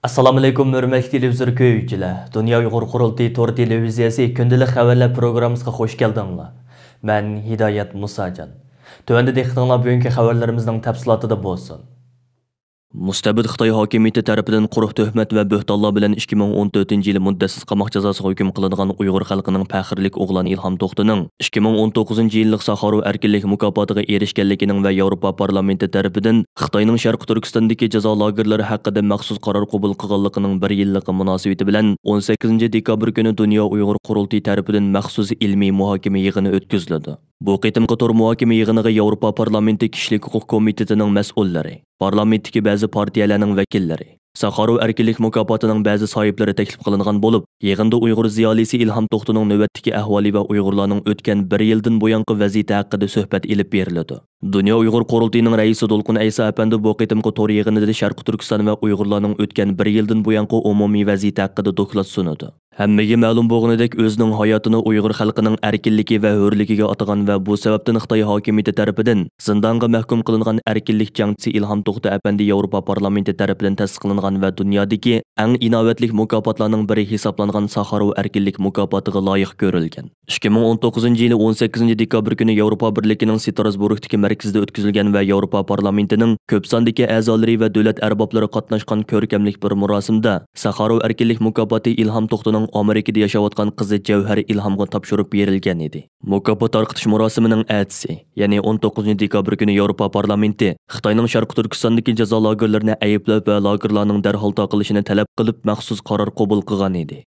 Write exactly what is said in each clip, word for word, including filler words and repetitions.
ئەسسالامۇئەلەيكۇم، ھۆرمەتلىك تېلېۋىزور كۆرگۈچىلەر! دۇنيا ئۇيغۇر قۇرۇلتىيى تور تېلېۋىزىيەسى كۈندىلىك خەۋەرلەر پروگراممىسىغا خوش كەلدىڭلار. مەن ھىدايەت مۇساجان. تۆۋەندە دىققىتىڭلار بۈگۈنكى خەۋەرلىرىمىزنىڭ تەپسىلاتىدا بولسۇن. مۇستەبىت خىتاي ھاكىمىيىتى تەرىپىدىن قۇرۇق تۆھمەت ۋە بۆھتانلار بىلەن ئىككى مىڭ ئون تۆتىنچى يىلى مۇددەتسىز قاماق جازاسىغا ھۆكۈم قىلىنغان ئۇيغۇر خەلقىنىڭ پەخىرلىك ئوغلان ئىلھام توختىنىڭ ئىككى مىڭ ئون توققۇزىنچى يىللىق ساخاروۋ ئەركىنلىك مۇكاپاتىغا ئېرىشكەنلىكىنىڭ ۋە ياۋروپا پارلامېنتى تەرىپىدىن خىتاينىڭ شەرقىي تۈركىستاندىكى جازا لاگېرلىرى ھەققىدە مەخسۇس قارار قوبۇل قىلغانلىقىنىڭ بىر يىللىقى مۇناسىۋىتى بىلەن ئون سەككىزىنچى دېكابىر كۈنى دۇنيا ئۇيغۇر قۇرۇلتىيى تەرىپىدىن مەخسۇس ئىلمىي مۇھاكىمە يىغىنى ئۆتكۈزۈلىدۇ. بۇ قېتىمقى تور مۇھاكىمە يىغىنىغا ياۋروپا پارلامېنتى كىشىلىك ھوقۇق كومىتېتىنىڭ مەسئۇللىرى، پارلامېنتتىكى بەزى پارتىيەلەرنىڭ ۋەكىللىرى، ساخاروۋ ئەركىنلىك مۇكاپاتىنىڭ بەزى ساھىبلىرى تەكلىپ قىلىنغان بولۇپ، يىغىندا ئۇيغۇر زىيالىيسى ئىلھام توختىنىڭ نۆۋەتتىكى ئەھۋالى ۋە ئۇيغۇرلارنىڭ ئۆتكەن بىر يىلدىن بۇيانقى ۋەزىيىتى ھەققىدە سۆھبەت ئېلىپ بېرىلىدۇ. دۇنيا ئۇيغۇر قۇرۇلتىيىنىڭ رەئىسى دولقۇن ئەيسا ئەپەندى بۇ قېتىمقى تور يىغىنىدا شەرقىي تۈركىستان ۋە ئۇيغۇرلارنىڭ ئۆتكەن بىر يىلدىن بۇيانقى ئومۇمىي ۋەزىيىتى ھەققىدە دوكلات سۇنىدۇ. ھەممىگە مەلۇم بولغىنىدەك، ئۆزىنىڭ ھاياتىنى ئۇيغۇر خەلقىنىڭ ئەركىنلىكى ۋە ھۆرلۈكىگە ئاتىغان ۋە بۇ سەۋەبتىن خىتاي ھاكىمىيىتى تەرىپىدىن زىندانغا مەھكۇم قىلىنغان ئەركىنلىك جەڭچىسى ئىلھام توختى ئەپەندى ياۋروپا پارلامېنتى تەرىپىدىن تەسىس قىلىنغان ۋە دۇنيادىكى ئەڭ ئىناۋەتلىك مۇكاپاتلارنىڭ بىرى ھېسابلانغان ساخاروۋ ئەركىنلىك مۇكاپاتىغا لايىق كۆرۈلگەن. ئىككى مىڭ ئون توققۇزىنچى يىلى ئون سەككىزىنچى دېكابىر كۈنى ياۋروپا بىرلىكىنىڭ ستراسبۇرگتىكى مەركىزىدە ئۆتكۈزۈلگەن ۋە ياۋروپا پارلامېنتىنىڭ كۆپ ساندىكى ئەزالىرى ۋە دۆلەت ئەربابلىرى قاتناشقان كۆركەملىك بىر مۇراسىمدا ساخاروۋ ئەركىنلىك مۇكاپاتى ئىلھام توختىنىڭ ئامېرىكىدا ياشاۋاتقان قىزى جەۋھەر ئىلھامغا تاپشۇرۇپ بېرىلگەن ئىدى. مۇكاپات تارقىتىش مۇراسىمىنىڭ ئەتىسى، يەنى ئون توققۇزىنچى دېكابىر كۈنى ياۋروپا پارلامېنتى خىتاينىڭ شەرقىي تۈركىستاندىكى جازا لاگېرلىرىنى ئەيىبلەپ ۋە لاگېرلارنىڭ دەرھال تاقىلىشىنى تەلەپ قىلىپ مەخسۇس قارار قوبۇل قىلغان ئىدى.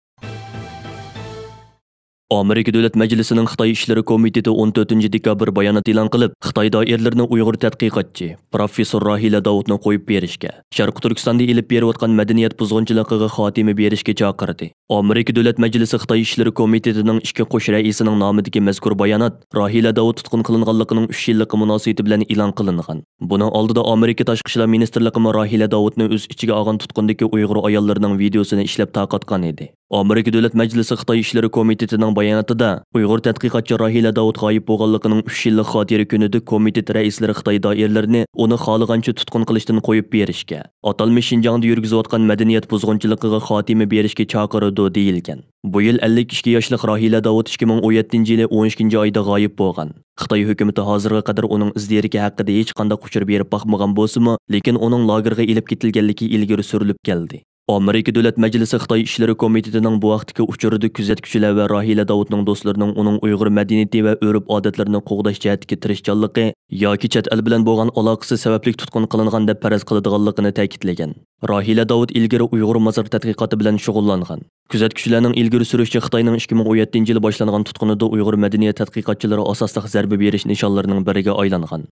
ئامېرىكا دۆلەت مەجلىسىنىڭ خىتاي ئىشلىرى كومىتېتى ئون تۆتىنچى دېكابىر بايانات ئېلان قىلىپ، خىتاي دائىرىلىرىنى ئۇيغۇر تەتقىقاتچى، پروفېسسور راھىلە داۋۇتنى قويۇپ بېرىشكە، شەرقىي تۈركىستاندا ئېلىپ بېرىۋاتقان مەدەنىيەت بۇزغۇنچىلىقىغا خاتىمە بېرىشكە چاقىردى. ئامېرىكا دۆلەت مەجلىسى خىتاي ئىشلىرى كومىتېتىنىڭ ئىككى قوش رەئىسىنىڭ نامىدىكى مەزكۇر بايانات راھىلە داۋۇت تۇتقۇن قىلىنغانلىقىنىڭ ئۈچ يىللىقى مۇناسىۋىتى بىلەن ئېلان قىلىنغان. بۇنىڭ ئالدىدا ئامېرىكا تاشقى ئىشلار مىنىستىرلىقىمۇ راھىلە داۋۇتنى ئۆز ئىچىگە ئالغان تۇتقۇندىكى ئۇيغۇر ئاياللىرىنىڭ ۋىدېيوسىنى ئىشلەپ تارقاتقان ئىدى. ئامېرىكا دۆلەت مەجلىسى خىتاي ئىشلىرى كومىتېتىنىڭ باياناتىدا، ئۇيغۇر تەتقىقاتچى راھىلە داۋۇت غايىب بولغانلىقىنىڭ ئۈچ يىللىق خاتىرە كۈنىدە كومىتېت رەئىسلىرى خىتاي دائىرىلىرىنى ئۇنى خالىغانچە تۇتقۇن قىلىشتىن قويۇپ بېرىشكە، ئاتالمىش شىنجاڭدا يۈرگۈزۈۋاتقان مەدەنىيەت بۇزغۇنچىلىقىغا خاتىمە بېرىشكە چاقىرىدۇ، دېيىلگەن. بۇ يىل ئەللىك ئىككى ياشلىق راھىلە داۋۇت ئىككى مىڭ ئون يەتتىنچى يىلى ئون ئىككىنچى ئايدا غايىب بولغان. خىتاي ھۆكۈمىتى ھازىرغا قەدەر ئۇنىڭ ئىز دېرىكى ھەققىدە ھېچقانداق ئۇچۇر بېرىپ باقمىغان بولسىمۇ، لېكىن ئۇنىڭ لاگېرغا ئېلىپ كېتىلگەنلىكى ئىلگىرى سۈرۈلۈپ كەلدى. ئامېرىكا دۆلەت مەجلىسى خىتاي ئىشلىرى كومىتېتىنىڭ بۇ ھەقتىكى ئۇچۇرىدا كۆزەتكۈچىلەر ۋە راھىلە داۋۇتنىڭ دوستلىرىنىڭ ئۇنىڭ ئۇيغۇر مەدەنىيىتى ۋە ئۆرپ-ئادەتلىرىنى قوغداش جەھەتتىكى تىرىشچانلىقى ياكى چەت ئەل بىلەن بولغان ئالاقىسى سەۋەبلىك تۇتقۇن قىلىنغان دەپ پەرەز قىلىدىغانلىقىنى تەكىتلىگەن. راھىلە داۋۇت ئىلگىرى ئۇيغۇر مازار تەتقىقاتى بىلەن شۇغۇللانغان. كۆزەتكۈچىلەرنىڭ ئىلگىرى سۈرۈشىچە، خىتاينىڭ ئىككى مىڭ ئون يەتتىنچى يىلى باشلانغان تۇتقۇنىدا ئۇيغۇر مەدەنىيەت تەتقىقاتچىلىرى ئاساسلىق زەربە بېرىش نىشانلىرىنىڭ بىرىگە ئايلانغان.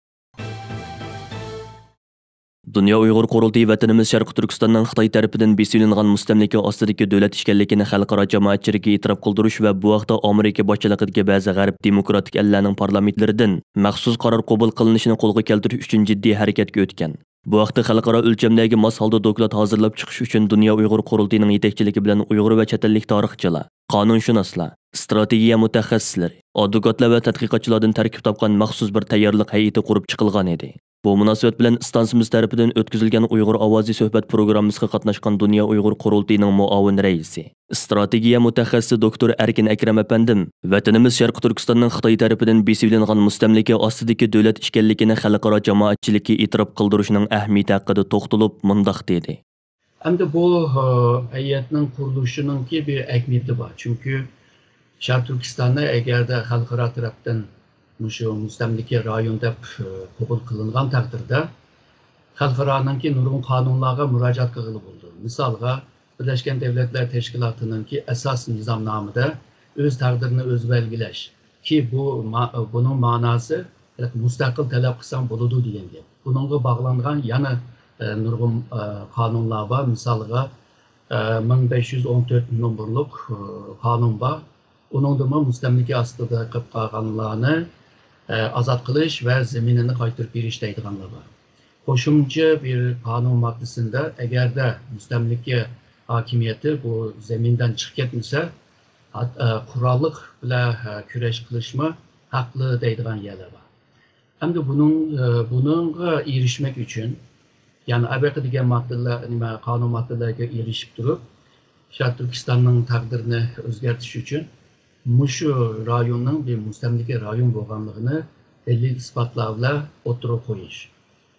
دۇنيا ئۇيغۇر قۇرۇلتىيى ۋەتىنىمىز شەرقىي تۈركىستاننىڭ خىتاي تەرىپىدىن بېسىۋېلىنغان مۇستەملىكە ئاستىدىكى دۆلەت ئىكەنلىكىنى خەلقئارا جامائەتچىلىككە ئېتىراپ قىلدۇرۇش ۋە بۇ ھەقتە ئامېرىكا باشچىلىقىدىكى بەزى غەرب دېموكراتىك ئەللەرنىڭ پارلامېنتلىرىدىن مەخسۇس قارار قوبۇل قىلىنىشىنى قولغا كەلتۈرۈش ئۈچۈن جىددىي ھەرىكەتكە ئۆتكەن. بۇ ھەقتە خەلقئارا ئۆلچەمدەگە ماس ھالدا دوكلات ھازىرلاپ چىقىش ئۈچۈن دۇنيا ئۇيغۇر قۇرۇلتىيىنىڭ يېتەكچىلىكى بىلەن ئۇيغۇر ۋە چەت ئەللىك تارىخچىلار، قانۇنشۇناسلار، ئىستراتېگىيە مۇتەخەسسىسلىرى، ئادۋوكاتلار ۋە تەتقىقاتچىلاردىن تەركىب تاپقان مەخسۇس بىر تەييارلىق ھەيئىتى قۇرۇپ چىقىلغان ئىدى. بۇ مۇناسىۋەت بىلەن ئىستانسىمىز تەرىپىدىن ئۆتكۈزۈلگەن ئۇيغۇر ئاۋازى سۆھبەت پروگراممىسىغا قاتناشقان دۇنيا ئۇيغۇر قۇرۇلتىيىنىڭ مۇئاۋىن رەئىسى، ئىستراتېگىيە مۇتەخەسسىسى دوكتور ئەركىن ئەكرەم ئەپەندىم ۋەتىنىمىز شەرقىي تۈركىستاننىڭ خىتاي تەرىپىدىن بېسىۋېلىنغان مۇستەملىكە ئاستىدىكى دۆلەت ئىكەنلىكىنى خەلقئارا جامائەتچىلىككە ئېتىراپ قىلدۇرۇشنىڭ ئەھمىيىتى ھەققىدە توختىلىپ مۇنداق دېدى. ئەمدى بۇ، ئە، ھەيئەتنىڭ قۇرۇلۇشىنىڭكى بىر ئەھمىيىتى بار. چۈنكى شەرقىي تۈركىستاننى ئەگەردە خەلقئارا تەرەپتىن مۇشۇ مۇستەملىكە رايون دەپ، ئە، قوبۇل قىلىنغان تەقدىردە، خەلقئارانىڭكى نۇرغۇن قانۇنلارغا مۇراجىئەت قىلغىلى بولىدۇ. مىسالغا، بىرلەشكەن دۆلەتلەر تەشكىلاتىنىڭكى ئاساس نىزامنامىدا ئۆز تەقدىرىنى ئۆزى بەلگىلەش، كى بۇ ما-، بۇنىڭ ماناسى مۇستەقىل تەلەپ قىلساڭ بولىدۇ دېگەن گەپ. بۇنىڭغا باغلانغان يەنە، ئە، نۇرغۇن، ئە، قانۇنلار بار. مىسالغا، ئە، مىڭ بەش يۈز ئون تۆت نومۇرلۇق، ئە، قانۇن بار. ئۇنىڭدىمۇ مۇستەملىكە ئاستىدا قېلىپ قالغانلارنى، ئە، ئازاد قىلىش ۋە زېمىنىنى قايتۇرۇپ بېرىش دەيدىغانلار بار. قوشۇمچە بىر قانۇن ماددىسىندا، ئەگەردە مۇستەملىكە ھاكىمىيىتى بۇ زېمىندىن چىقىپ كەتمىسە، ھات-، ئە، قوراللىق بىلەن، ئە، كۈرەش قىلىشمۇ ھەقلىق دەيدىغان يەرلەر بار. ئەمدى بۇنىڭ، ئە، بۇنىڭغا ئېرىشمەك ئۈچۈن يەنى ئەۋەقە دېگەن ماددىلار، نېمە، قانۇن ماددىلىرىگە ئېرىشىپ تۇرۇپ، شەرقىي تۈركىستاننىڭ تەقدىرىنى ئۆزگەرتىش ئۈچۈن مۇشۇ رايوننىڭ بىر مۇستەملىكە رايون بولغانلىقىنى دەلىل ئىسپاتلار بىلەن ئوتتۇرىغا قويۇش.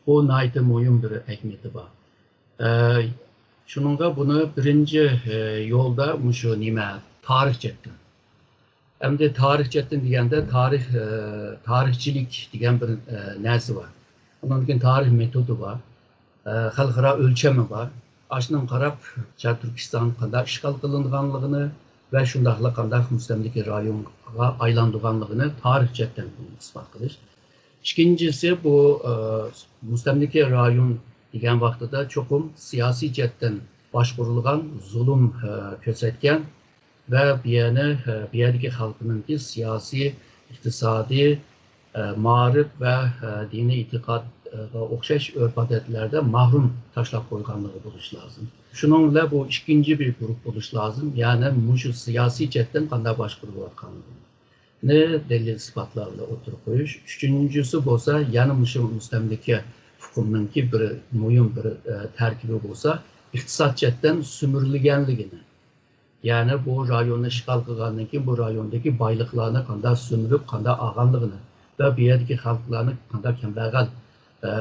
بۇ ناھايىتى مۇھىم بىر ئەھمىيىتى بار. ئە، شۇنىڭغا بۇنى بىرىنچى، ئە، يولدا مۇشۇ نېمە، تارىخ جەھەتتىن. ئەمدى تارىخ جەھەتتىن دېگەندە، تارىخ، ئە، تارىخچىلىك دېگەن بىر، ئە، نەرسە بار. ئۇنىڭدىن كېيىن تارىخ مېتودى بار. ئە، خەلقئارا ئۆلچىمى بار. ئاشۇنىڭغا قاراپ، شەرقىي تۈركىستان قانداق ئىشغال قىلىنغانلىقىنى ۋە شۇنداقلا قانداق مۇستەملىكە رايونغا ئايلاندۇرغانلىقىنى تارىخ جەھەتتىن ئىسپات قىلىش. ئىككىنچىسى، بۇ، ئە، مۇستەملىكە رايون دېگەن ۋاقتىدا چوقۇم سىياسىي جەھەتتىن باشقۇرۇلغان، زۇلۇم، ئە، كۆرسەتكەن ۋە بۇ يەرنى، ئە، بۇ يەردىكى خەلقنىڭكى سىياسىي، ئىقتىسادىي، ئە، مائارىپ ۋە، ئە، دىنىي ئېتىقادقا ئوخشاش ئۆرپ-ئادەتلەردە مەھرۇم تاشلاپ قويغانلىقى بولۇشى لازىم. شۇنىڭ بىلەن بۇ ئىككىنچى بىر گۇرۇپ بولۇشى لازىم، يەنى مۇشۇ سىياسىي جەھەتتىن قانداق باشقۇرۇلۇۋاتقانلىقىنى دەلىل ئىسپاتلار بىلەن ئوتتۇرىغا قويۇش. ئۈچىنچىسى بولسا، يەنە مۇشۇ مۇستەملىكە ئۇقۇمنىڭكى بىر مۇھىم بىر، ئە، تەركىبى بولسا، ئىقتىساد جەھەتتىن سۈمۈرۈلگەنلىكىنى، يەنى بۇ رايوننى ئىشغال قىلغاندىن كېيىن بۇ رايوندىكى بايلىقلارنى قانداق سۈمۈرۈپ، قانداق ئالغانلىقىنى ۋە بۇ يەردىكى خەلقلەرنى قانداق كەمبەغەل، ئە،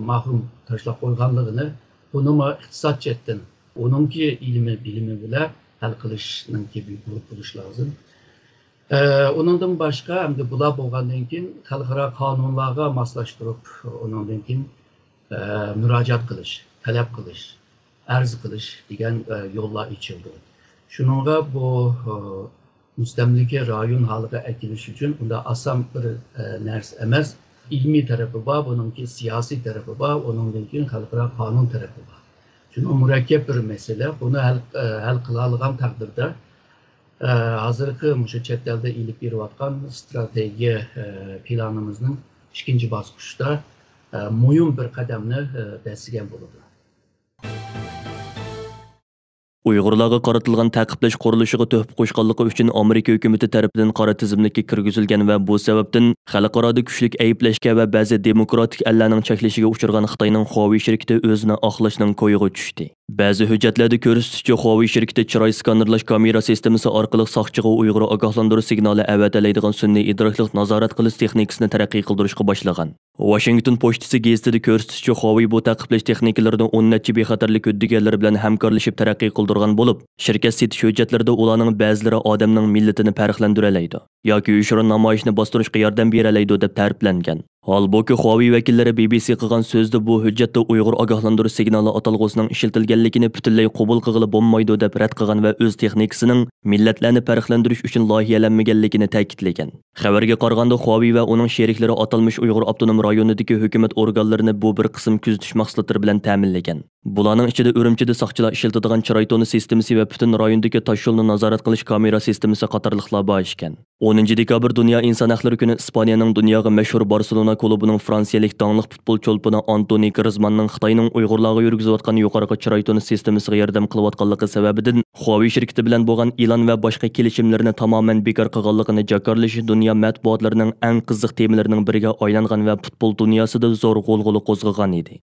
مەھرۇم تاشلاپ قويغانلىقىنى، بۇنىمۇ ئىقتىساد جەھەتتىن ئۇنىڭكى ئىلمى، بىلىمى بىلەن ھەل قىلىشنىڭكى بىر گۇرۇپ بولۇش لازىم. ئە، ئۇنىڭدىن باشقا، ئەمدى بۇلار بولغاندىن كېيىن خەلقئارا قانۇنلارغا ماسلاشتۇرۇپ، ئۇنىڭدىن كېيىن، ئە، مۇراجىئەت قىلىش، تەلەپ قىلىش، ئەرز قىلىش دېگەن، ئە، يوللار ئېچىلدى. شۇنىڭغا بۇ، ئە، مۇستەملىكە رايون ھالىغا ئەكېلىش ئۈچۈن ئۇنداق ئاسان بىر، ئە، نەرسە ئەمەس. ئىلمىي تەرىپى بار، بۇنىڭكى سىياسىي تەرىپى بار، ئۇنىڭدىن كېيىن خەلقئارا قانۇن تەرىپى بار. شۇنىڭ مۇرەككەپ بىر مەسىلە. بۇنى ھەل، ئە، ھەل قىلالىغان تەقدىردە، ئە، ھازىرقى مۇشۇ چەت ئەلدە ئېلىپ بېرىۋاتقان ئىستراتېگىيە، ئە، پىلانىمىزنىڭ ئىككىنچى باسقۇچتا، ئە، مۇھىم بىر قەدەمنى، ئە، دەسسىگەن بولىدۇ. ئۇيغۇرلارغا قارىتىلغان تەقىبلەش قۇرۇلۇشىغا تۆھپە قوشقانلىقى ئۈچۈن ئامېرىكا ھۆكۈمىتى تەرىپىدىن قارا تىزىملىككە كىرگۈزۈلگەن ۋە بۇ سەۋەبتىن خەلقئارادا كۈچلۈك ئەيىبلەشكە ۋە بەزى دېموكراتىك ئەللەرنىڭ چەكلىشىگە ئۇچرىغان خىتاينىڭ خۇاۋېي شىركىتى ئۆزىنى ئاقلاشنىڭ كويىغا چۈشتى. بەزى ھۆججەتلەردە كۆرسىتىشىچە، خۇاۋېي شىركىتى چىراي سكانېرلاش كامېرا سىستېمىسى ئارقىلىق ساقچىغا ئۇيغۇر ئاگاھلاندۇرۇش سىگنالى ئەۋەتەلەيدىغان سۈنئىي ئىدراكلىق نازارەت قىلىش تېخنىكىسىنى تەرەققىي قىلدۇرۇشقا باشلىغان. ۋاشىنگتون پوچتىسى گېزىتىدە كۆرسىتىشىچە، خۇاۋېي بۇ تەقىبلەش تېخنىكىلىرىنى ئون نەچچە بىخەتەرلىك ھۆددىگەرلىرى بىلەن ھەمكارلىشىپ تەرەققىي قىلدۇرغان بولۇپ، شىركەت سېتىش ھۆججەتلىرىدە ئۇلارنىڭ بەزىلىرى ئادەمنىڭ مىللىتىنى پەرقلەندۈرەلەيدۇ ياكى يوشۇرۇن نامايىشنى باستۇرۇشقا ياردەم بېرەلەيدۇ دەپ تەرىپلەنگەن. ھالبۇكى، خۇاۋېي ۋەكىللىرى بى بى سى قىلغان سۆزدە بۇ ھۆججەتتە ئۇيغۇر ئاگاھلاندۇرۇش سىگنالى ئاتالغۇسىنىڭ ئىشلىتىلگەنلىكىنى پۈتۈنلەي قوبۇل قىلغىلى بولمايدۇ دەپ رەت قىلغان ۋە ئۆز تېخنىكىسىنىڭ مىللەتلەرنى پەرقلەندۈرۈش ئۈچۈن لايىھەلەنمىگەنلىكىنى تەكىتلىگەن. خەۋەرگە قارىغاندا، خۇاۋېي ۋە ئۇنىڭ شېرىكلىرى ئاتالمىش ئۇيغۇر ئاپتونوم رايونىدىكى ھۆكۈمەت ئورگانلىرىنى بۇ بىر قىسىم كۆزىتىش مەھسۇلاتلىرى بىلەن تەمىنلىگەن. بۇلارنىڭ ئىچىدە ئۈرۈمچىدە ساقچىلار ئىشلىتىدىغان چىراي تونى سىستېمىسى ۋە پۈتۈن رايوندىكى تاشيولنى نازارەت قىلىش كامېرا سىستېمىسى قاتارلىقلار بار ئىكەن. ئونىنچى دېكابىر دۇنيا ئىنسان ھەقلىرى كۈنى ئىسپانىيەنىڭ دۇنياغا مەشھۇر بارسېلونا كۇلۇبىنىڭ فرانسىيەلىك داڭلىق پۇتبول چولپىنى ئانتونى گرىزماننىڭ خىتاينىڭ ئۇيغۇرلارغا يۈرگۈزۈۋاتقان يۇقىرىقى چىراي تونى سىستېمىسىغا ياردەم قىلىۋاتقانلىقى سەۋەبىدىن خۇاۋېي شىركىتى بىلەن بولغان ئېلان ۋە باشقا كېلىشىملىرىنى تامامەن بىكار قىلغانلىقىنى جاكارلىشى دۇنيا مەتبۇئاتلىرىنىڭ ئەڭ قىزىق تېمىلىرىنىڭ بىرىگە ئايلانغان ۋە پۇتبول دۇنياسىدا زور غۇلغۇلا قوزغىغان ئىدى.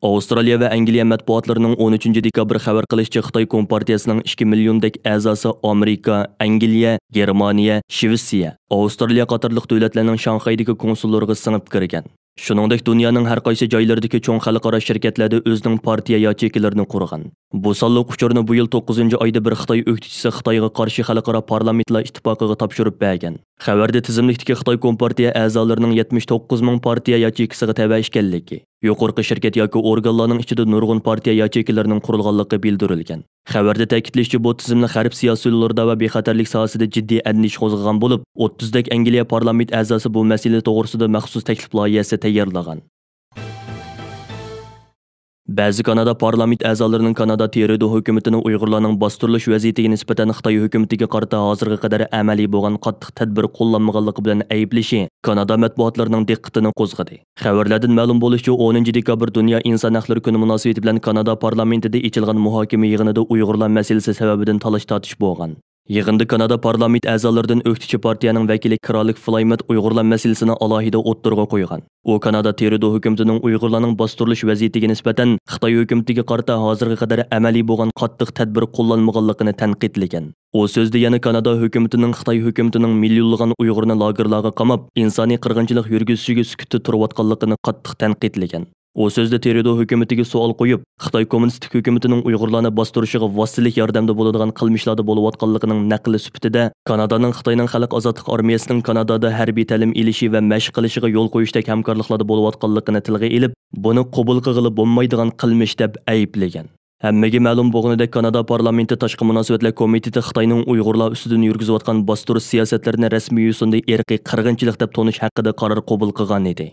ئاۋسترالىيە ۋە ئەنگلىيە مەتبۇئاتلىرىنىڭ ئون ئۈچىنچى دېكابىر خەۋەر قىلىشىچە، خىتاي كومپارتىيەسىنىڭ ئىككى مىليوندەك ئەزاسى ئامېرىكا، ئەنگلىيە، گېرمانىيە، شىۋېتسىيە، ئاۋسترالىيە قاتارلىق دۆلەتلەرنىڭ شاڭخەيدىكى كونسۇللىرىغا سىڭىپ كىرگەن. شۇنىڭدەك، دۇنيانىڭ ھەر قايسى جايلىرىدىكى چوڭ خەلقئارا شىركەتلەردە ئۆزىنىڭ پارتىيە ياچېيكىلىرىنى قۇرغان. بۇ سانلىق ئۇچۇرنى بۇ يىل توققۇزىنچى ئايدا بىر خىتاي ئۆكتىچىسى خىتايغا قارشى خەلقئارا پارلامېنتلار ئىتتىپاقىغا تاپشۇرۇپ بەرگەن. خەۋەردە تىزىملىكتىكى خىتاي كومپارتىيە ئەزالىرىنىڭ يەتمىش توققۇز مىڭ پارتىيە ياچېيكىسىغا تەۋە ئىكەنلىكى، يۇقىرىقى شىركەت ياكى ئورگانلارنىڭ ئىچىدە نۇرغۇن پارتىيە ياچېيكىلىرىنىڭ قۇرۇلغانلىقى بىلدۈرۈلگەن. خەۋەردە تەكىتلىشىچە، بۇ تىزىملىق غەرب سىياسىيونلىرىدا ۋە بىخەتەرلىك ساھەسىدە جىددىي ئەندىشە قوزغىغان بولۇپ، ئوتتۇزدەك ئەنگلىيە پارلامېنت ئەزاسى بۇ مەسىلە توغرىسىدا مەخسۇس تەكلىپ لايىھەسى تەييارلىغان. بەزى كانادا پارلامېنت ئەزالىرىنىڭ كانادا ترۇدو ھۆكۈمىتىنىڭ ئۇيغۇرلارنىڭ باستۇرۇلۇش ۋەزىيىتىگە نىسبەتەن خىتاي ھۆكۈمىتىگە قارىتا ھازىرغا قەدەر ئەمەلىي بولغان قاتتىق تەدبىر قوللانمىغانلىقى بىلەن ئەيىبلىشى كانادا مەتبۇئاتلىرىنىڭ دىققىتىنى قوزغىدى. خەۋەرلەردىن مەلۇم بولۇشىچە، ئونىنچى دېكابىر دۇنيا ئىنسان ھەقلىرى كۈنى مۇناسىۋىتى بىلەن كانادا پارلامېنتىدا ئېچىلغان مۇھاكىمە يىغىنىدا ئۇيغۇرلار مەسىلىسى سەۋەبىدىن تالاش-تارتىش بولغان. يىغىندا كانادا پارلامېنت ئەزالىرىدىن ئۆكتىچى پارتىيەنىڭ ۋەكىلى كرالىك فلايمېت ئۇيغۇرلار مەسىلىسىنى ئالاھىدە ئوتتۇرىغا قويغان. ئۇ كانادا ترۇدو ھۆكۈمىتىنىڭ ئۇيغۇرلارنىڭ باستۇرۇلۇش ۋەزىيىتىگە نىسبەتەن خىتاي ھۆكۈمىتىگە قارىتا ھازىرغا قەدەر ئەمەلىي بولغان قاتتىق تەدبىر قوللانمىغانلىقىنى تەنقىدلىگەن. ئۇ سۆزىدە يەنە كانادا ھۆكۈمىتىنىڭ خىتاي ھۆكۈمىتىنىڭ مىليونلىغان ئۇيغۇرنى لاگېرلارغا قاماپ، ئىنسانىي قىرغىنچىلىق يۈرگۈزۈشىگە سۈكۈتتە تۇرۇۋاتقانلىقىنى قاتتىق تەنقىدلىگەن. ئۇ سۆزىدە ترۇدو ھۆكۈمىتىگە سوئال قويۇپ، خىتاي كوممۇنىستىك ھۆكۈمىتىنىڭ ئۇيغۇرلارنى باستۇرۇشىغا ۋاسىتىلىك ياردەمدە بولىدىغان قىلمىشلاردا بولۇۋاتقانلىقىنىڭ نەقلى سۈپىتىدە، كانادانىڭ خىتاينىڭ خەلق ئازادلىق ئارمىيەسىنىڭ كانادادا ھەربىي تەلىم ئېلىشى ۋە مەشىق قىلىشىغا يول قويۇشتەك ھەمكارلىقلاردا بولۇۋاتقانلىقىنى تىلغا ئېلىپ، بۇنى قوبۇل قىلغىلى بولمايدىغان قىلمىش دەپ ئەيىبلىگەن. ھەممىگە مەلۇم بولغىنىدەك، كانادا پارلامېنتى تاشقى مۇناسىۋەتلەر كومىتېتى خىتاينىڭ ئۇيغۇرلار ئۈستىدىن يۈرگۈزۈۋاتقان باستۇرۇش سىياسەتلىرىنى رەسمىي يوسۇندا ئىرقىي قىرغىنچىلىق دەپ تونۇش ھەققىدە قارار قوبۇل قىلغان ئىدى.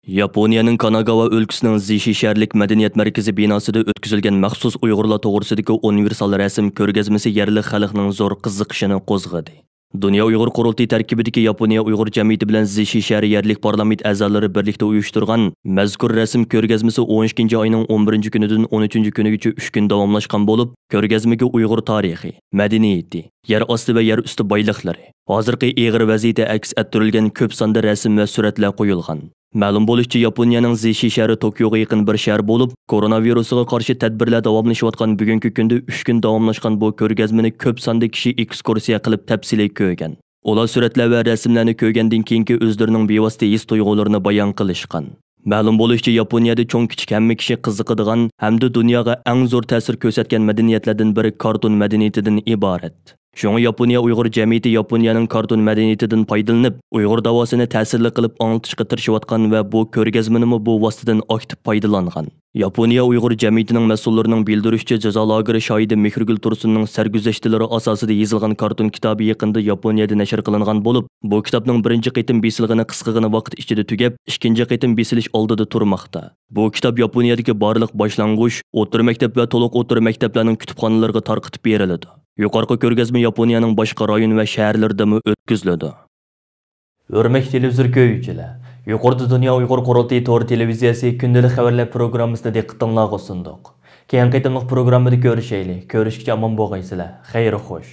ياپونىيەنىڭ كاناگاۋا ئۆلكىسىنىڭ زىشى شەھەرلىك مەدەنىيەت مەركىزى بىناسىدا ئۆتكۈزۈلگەن مەخسۇس ئۇيغۇرلار توغرىسىدىكى ئۇنىۋېرسال رەسىم كۆرگەزمىسى يەرلىك خەلقنىڭ زور قىزىقىشىنى قوزغىدى. دۇنيا ئۇيغۇر قۇرۇلتىيى تەركىبىدىكى ياپونىيە ئۇيغۇر جەمئىيىتى بىلەن زىشى شەھىرى يەرلىك پارلامېنت ئەزالىرى بىرلىكتە ئۇيۇشتۇرغان مەزكۇر رەسىم كۆرگەزمىسى ئون ئىككىنچى ئاينىڭ ئون بىرىنچى كۈنىدىن ئون ئۈچىنچى كۈنىگىچە ئۈچ كۈن داۋاملاشقان بولۇپ، كۆرگەزمىگە ئۇيغۇر تارىخى، مەدەنىيىتى، يەر ئاستى ۋە يەر ئۈستى بايلىقلىرى، ھازىرقى ئېغىر ۋەزىيىتى ئەكس ئەتتۈرۈلگەن كۆپ ساندا رەسىم ۋە سۈرەتلەر قويۇلغان. مەلۇم بولۇشىچە، ياپونىيەنىڭ زىشى شەھىرى توكيوغا يېقىن بىر شەھەر بولۇپ، كورونا ۋىرۇسىغا قارشى تەدبىرلەر داۋاملىشىۋاتقان بۈگۈنكى كۈندە ئۈچ كۈن داۋاملاشقان بۇ كۆرگەزمىنى كۆپ ساندا كىشى ئېكسكۇرسىيە قىلىپ تەپسىلىي كۆرگەن. ئۇلار سۈرەتلەر ۋە رەسىملەرنى كۆرگەندىن كېيىنكى ئۆزلىرىنىڭ بىۋاسىتە ھېس-تۇيغۇلىرىنى بايان قىلىشقان. مەلۇم بولۇشىچە، ياپونىيەدە چوڭ-كىچىك ھەممە كىشى قىزىقىدىغان ھەمدە دۇنياغا ئەڭ زور تەسىر كۆرسەتكەن مەدەنىيەتلەردىن بىرى كارتون مەدەنىيىتىدىن ئىبارەت. شۇڭا ياپونىيە ئۇيغۇر جەمئىيىتى ياپونىيەنىڭ كارتون مەدەنىيىتىدىن پايدىلىنىپ، ئۇيغۇر داۋاسىنى تەسىرلىك قىلىپ ئاڭلىتىشقا تىرىشىۋاتقان ۋە بۇ كۆرگەزمىنىمۇ بۇ ۋاسىتىدىن ئاكتىپ پايدىلانغان. ياپونىيە ئۇيغۇر جەمئىيىتىنىڭ مەسئۇللىرىنىڭ بىلدۈرۈشىچە، جازا لاگېرى شاھىدى مېھرىگۈل تۇرسۇننىڭ سەرگۈزەشتلىرى ئاساسىدا يېزىلغان كارتون كىتابى يېقىندا ياپونىيەدە نەشر قىلىنغان بولۇپ، بۇ كىتابنىڭ بىرىنچى قېتىم بېسىلغىنى قىسقىغىنە ۋاقىت ئىچىدە تۈگەپ، ئىككىنچى قېتىم بېسىلىش ئالدىدا تۇرماقتا. بۇ كىتاب ياپونىيەدىكى بارلىق باشلانغۇچ، ئوتتۇرا مەكتەپ ۋە تولۇق ئوتتۇرا مەكتەپلەرنىڭ كۇتۇپخانىلىرىغا تارقىتىپ بېرىلىدۇ. يۇقىرىقى كۆرگەزمە ياپونىيەنىڭ باشقا رايون ۋە شەھەرلىرىدىمۇ ئۆتكۈزۈلىدۇ. ھۆرمەتلىك تېلېۋىزور كۆرگۈچىلەر، يۇقىرىدا دۇنيا ئۇيغۇر قۇرۇلتىيى تور تېلېۋىزىيەسى كۈندىلىك خەۋەرلەر پروگراممىسىنى دىققىتىڭلارغا سۇندۇق. كېيىنكى قېتىملىق پروگراممىدا كۆرۈشەيلى. كۆرۈشكىچە ئامان بولغايسىلەر. خەير خوش.